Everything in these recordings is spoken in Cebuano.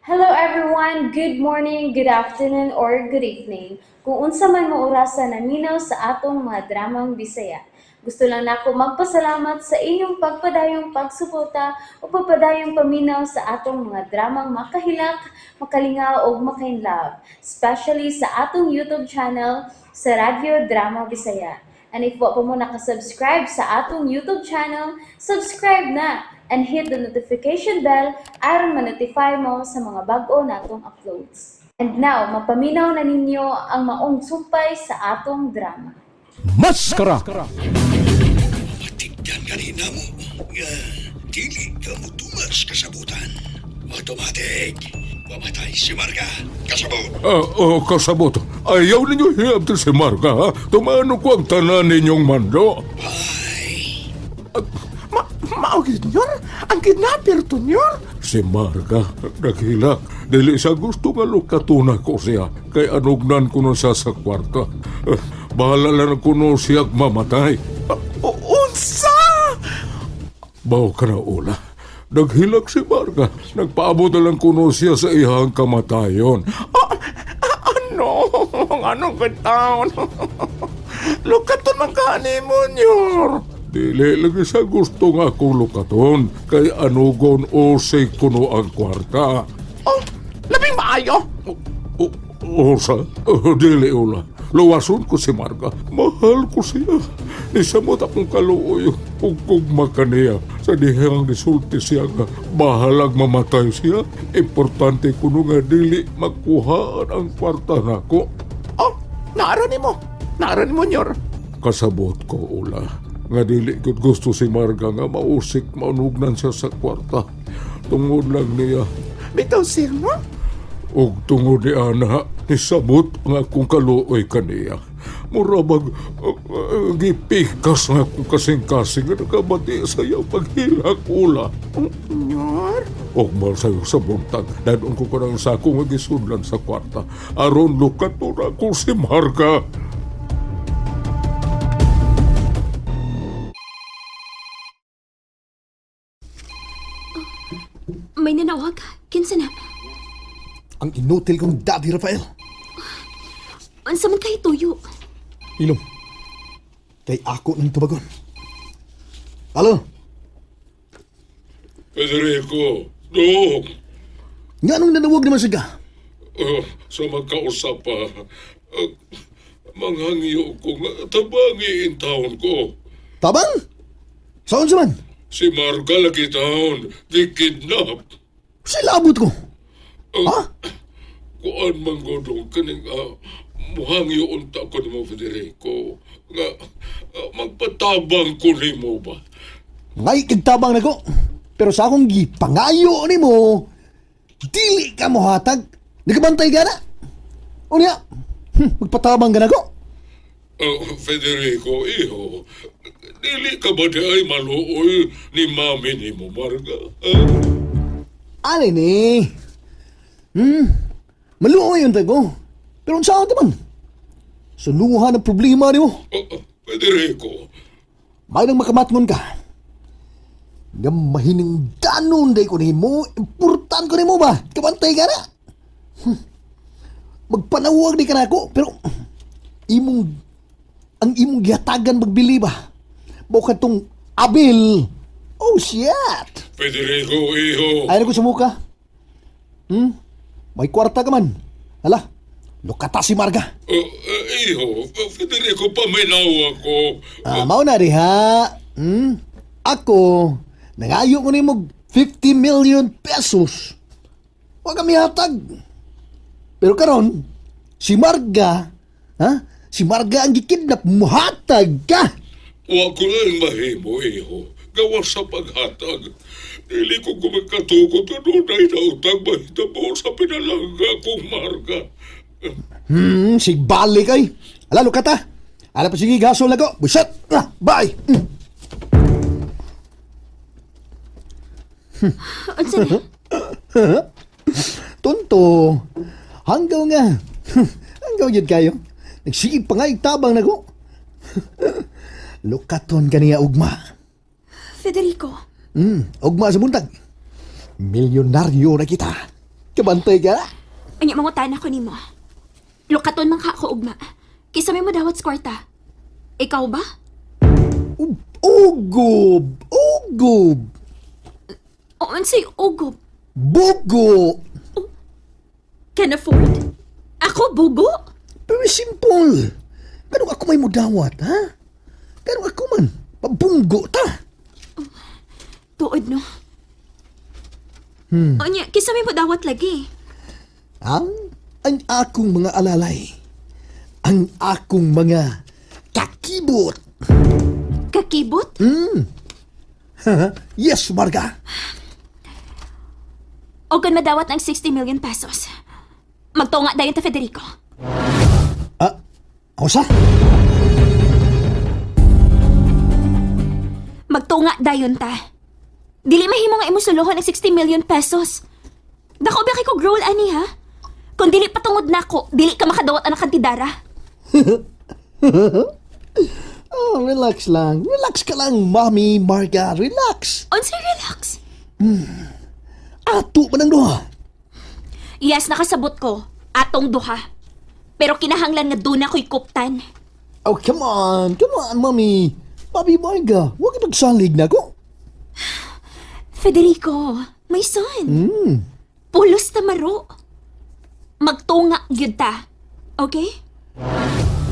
Hello everyone! Good morning, good afternoon, or good evening. Kung unsa man mo orasa naminaw sa atong mga dramang Bisaya. Gusto lang nako magpasalamat sa inyong pagpadayong pagsuporta o pagpadayong paminaw sa atong mga dramang makahilak, makalingaw ug makainlove, especially sa atong YouTube channel sa Radyo Drama Bisaya. And if wa pa mo nakasubscribe sa atong YouTube channel, subscribe na and hit the notification bell aron ma-notify mo sa mga bag-o natong uploads. And now, mapaminaw na ninyo ang maong sumpay sa atong drama. Maskara! Matigdan kanina mo nga dili ka mo tungas kasabutan. Automatic. Mamatay si Marga. Kasabot. Ah, oh, kasabot. Ayaw ninyo hiabto si Marga, ha? Tumano ko ang tanan ninyong mando. Ay, Ma mao gyud, Nyor? Ang kidnapper to, Nyor? Si Marga, naghilak. Dili siya gusto nga lukatuna ko siya. Kay anugnan ko na siya sa kwarta. Eh, bahala lang kuno siya mamatay. Unsa? Baw ka na, Ula. Naghilak si Marga. Nagpaabot na lang kuno siya sa iyang kamatayon. Ah, ah, ano? Anong kataon? Lukaton man ka nimo, Nyor. Dili lagi siya gusto nga akong lukaton. Kay anugon o kuno ang kwarta. Oh, labing maayo. O, Osa, oh, dili ula. Luwason ko si Marga. Mahal ko siya. Nisamot akong kaluoy. Ug kugma kaniya. Sa dihang nisulti siya nga bahalag mamatay siya. Importante kuno nga dili makuhaan ang kwarta nako. Oh, naara nimo. Naara nimo, Nyor. Kasabot ko ula. Nga dili gud gusto si Marga nga mausik maunugnan siya sa kwarta. Tungod lang niya. Bitaw sir, no? Og tungod ni ana, nisabot nga akong kaluoy kaniya. Mura bag gipikas nga akong kasing-kasing nga nakabati sa iyang paghilak ula. Oh, Nyor? Og mahal sa'yo sa buntag, dadon ko kanang sako nga gisudlan sa kwarta. Aron lukat na ko si Marga. May nanawag. Kinsa na? Ang inutil kong daddy, Rafael. Unsa man kay tuyo? Ilong. Kay ako ng tubagon. Alo, Federico, doong, nga nung nanawag naman siya? Sa magkausap pa, manghangyo ko nga tabangi in taon ko. Tabang? Saan sa man? Si Marga lagi taon, di kidnap. Silabot ko. Ha? Kuan man godong kaning muhangyo unta ko nimo Federico nga magpatabang ko nimo ba. Ngay kag tabang nako. Pero sa akong gipangayo nimo, dili ka mohatag. Nagabantay ka na. Unya, magpatabang ka nako. Federico iho, dili ka ba di ay maluoy ni mami nimo Marga? Ani ni? Maluoy yung tago. Pero unsa man? Suluhan ang problema nimo. Federico, May nang makamatngon ka. Nga mahiningdanon day ko nimo, important ko nimo ba? Kabantay ka na. Magpanawag di ka na ako, pero imong ang imong gihatagan magbili ba? Mao kadtong Abel. Oh shit. Federico iho. Ay ko sa muka. May kwarta ka man. Hala, lukata si Marga. Iho, Federico paminaw ako. Ah, mao na diha. Ako, nangayo ko nimo 50 million pesos. Wa kami hatag. Pero karon, si Marga, ha? Si Marga ang gikidnap, muhatag ka. Wa ko lang mahimo iho. Gawas sa paghatag. Dili ko kumagkatukot na dunay na utang mahitabo sa pinalangga kong Marga. Sigbalik ay. Ala, lukata. Ala pa sige, gasol na ko. Busat. Ah, bye. Unsa na? Tonto. Hanggaw nga. Hanggaw yun kayo. Nagsigig pa nga tabang na ko. Lukaton kaniya ugma. Federico, Ugma sa buntag. Milyonaryo na kita. Kabantay ka na? Anya mangutana ko nimo. Lukaton man ka ako ugma. Kisa may modawat sa kwarta. Ikaw ba? Ugob! Ugob! O unsay ugob? Bugo! Can afford? Ako bugo? Very simple. Ganun ako may mudawat, ha? Ganun ako man. Pabunggo ta. Tuod no. Onya, kisa may modawat lagi. Ang akong mga alalay. Ang akong mga kakibot. Kakibot? Yes, Marga. O kun madawat ang 60 million pesos. Magtunga dayon ta Federico. Ah, ako sa? Magtunga dayon ta. Dili mahimo nga imong suluhon ang 60 million pesos. Dako ba kay ko growl ani ha? Kung dili patungod nako, dili ka makadawat anak kantidara. Oh, relax lang. Relax ka lang, Mami Marga. Relax. Unsay relax. Ato man ang duha. Yes, nakasabot ko. Atong duha. Pero kinahanglan nga doon ako'y kuptan. Oh, come on. Come on, Mami. Mami Marga, huwag ipagsalig na ko. Federico, my son. Pulos ta maro. Magtunga gyud ta. Okay?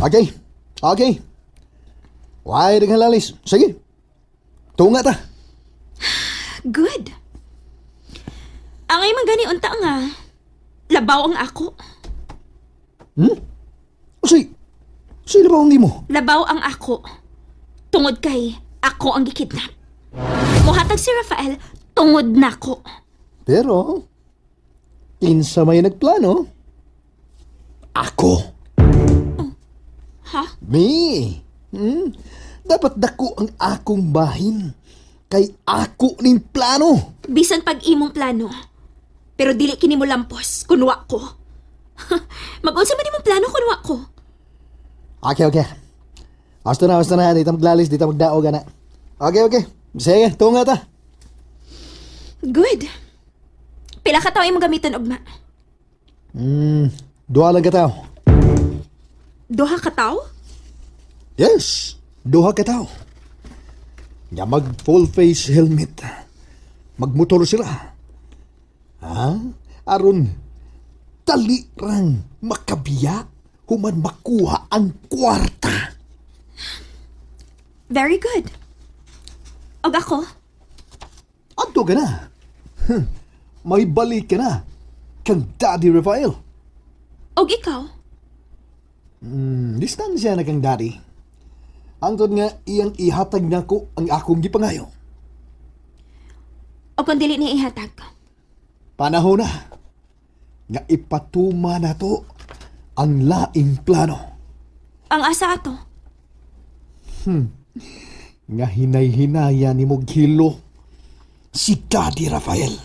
Okay. Okay. Why rin halalis? Sige. Tunga ta. Good. Angay man gani unta nga. Labaw ang ako. Uy, sino ba ang imo? Labaw ang ako. Tungod kay ako ang gikidnap. Muhatag si Rafael tungod nako. Pero, kinsa may nagplano? Ako. Ha? Me. Dapat dako ang akong bahin. Kay ako ning plano. Bisan pag imong plano. Pero dili kini mo lampos kunwa ko. Mag-unsa man imong plano kunwa ko. Okay, okay. Basta na, basta na. Dito maglalis, dito magdaog, ana. Okay, okay. Sige, tunga ta. Good. Pila ka tawo imong gamiton ugma? Duha lang ka tao. Duha ka tawo? Yes, duha ka tao. Nga mag full face helmet. Magmotor sila. Ha? Aron dali rang makabiya human makuha ang kwarta. Very good. Og ako, Adto ka na. May balik ka na. Kang Daddy Rafael. og ikaw. Distansya na kang Daddy. Angtod nga iyang ihatag nako ang akong gipangayo. Og kung dili niya ihatag. Panahon na nga ipatuma na to ang laing plano Ang asa ato. nga hinay-hinaya ni mo gilo si Daddy Rafael.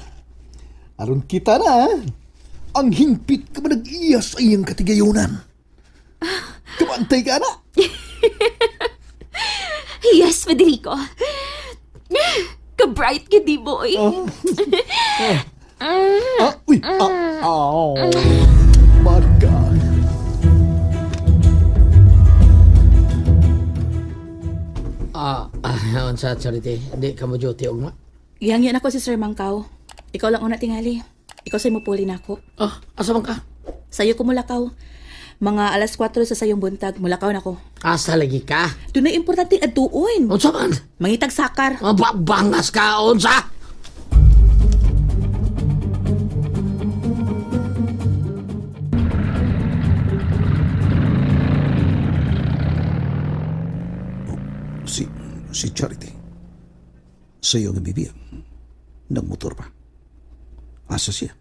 Aron kita na ang hingpit ka man nag-iya sa iyang katigayunan. Kamantay ka na. Yes, Federico. Ka-bright ka di, boy. Ah, uy, ah, oh, Marga. Ah, unsa Charity, di ka mo duty ugma. Gihangyo nako si Sir Mangkaw. Ikaw lang una tingali. Ikaw say mupuli nako. Ah, asa man ka? Sayo ko mulakaw. Mga alas 4 sa sayong buntag, mulakaw nako. Asa lagi ka? Dunay importante adtuon. Unsa man? Mangitag sakar. Ah, bangas ka unsa? Si Charity. Sa iyo nga bibiya. Nagmotor pa. Asa siya?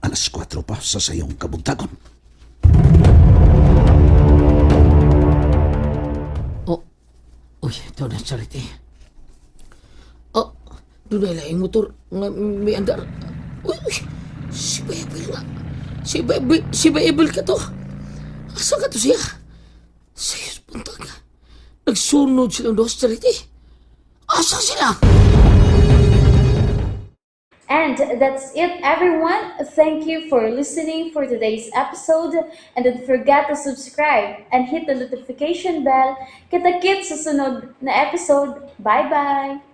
Alas 4 pa sa sayong kabuntagon. Oh. Uy, ito na Charity. Oh, dunay laing motor nga may andar. Uy, uy, si Bebel nga. Si Bebel ka to. Asa ka to siya? Sa buntag. Nagsunod silang dos, Charity. Asa sila? And that's it, everyone. Thank you for listening for today's episode. And don't forget to subscribe and hit the notification bell. Kita-kits sa sunod na episode. Bye-bye!